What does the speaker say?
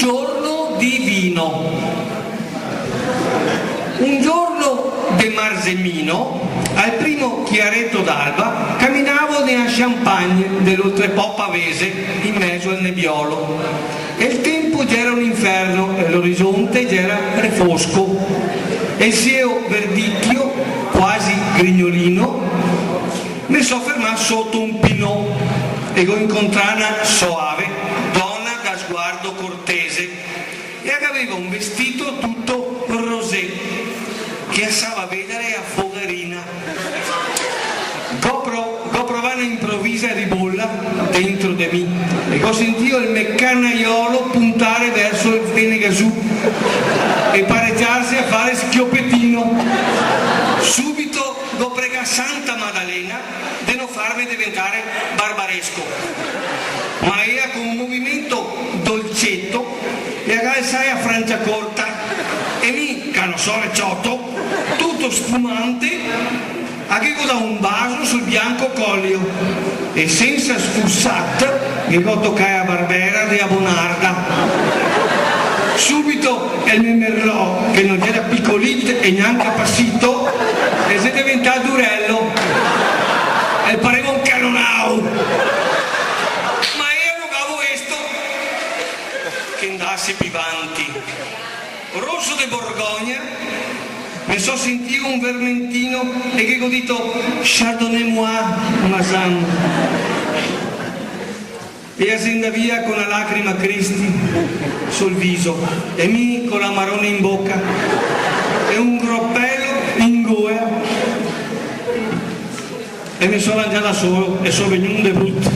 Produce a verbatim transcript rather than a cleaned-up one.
giorno divino. Un giorno de marzemino, al primo chiareto d'alba, caminavo nea champagne de l'Oltrepò pavese, in mezo al nebiolo. E el tempo gera un inferno, e l'orizonte gera refosco. E el sielo verdicchio, quasi grignolino, me so fermà soto un pinò e go incontrà na soave dona da sguardo cortese, e a gaveva un vestito tuto rosé, che asava vedare a fogarina. Go pro-, go provà na improvisa ribola dentro de mi e go sentìo el me canaiolo puntare verso el fenegasù e paregiarse a fare schiopetino. Subito go pregà Santa Madalena de no farme deventare barbaresco. Ma ea co un movimento dolceto e a ga alsà a francia corta, e mi, che no so recioto, tuto spumante, a ghe go dà un baso sul bianco colio, e sensa sfursat ghe go tocà a barbera de a bonarda. Subito el me merlot, che no gera picolit e gnanca apasito, el xe deventà durelo, el pareva un canonau. Ma ea no gavo vesto che ndase pi vanti. Roso de Borgogna, me so sentìo un vermentino e ghe go dito: "Chardonnay-moi, madame." E a xe ndà via co na lacrima tristi sul viso, e mi co la marona in boca, e un gropelo in goea, e me so rangià da solo, e so vegnù de bruto.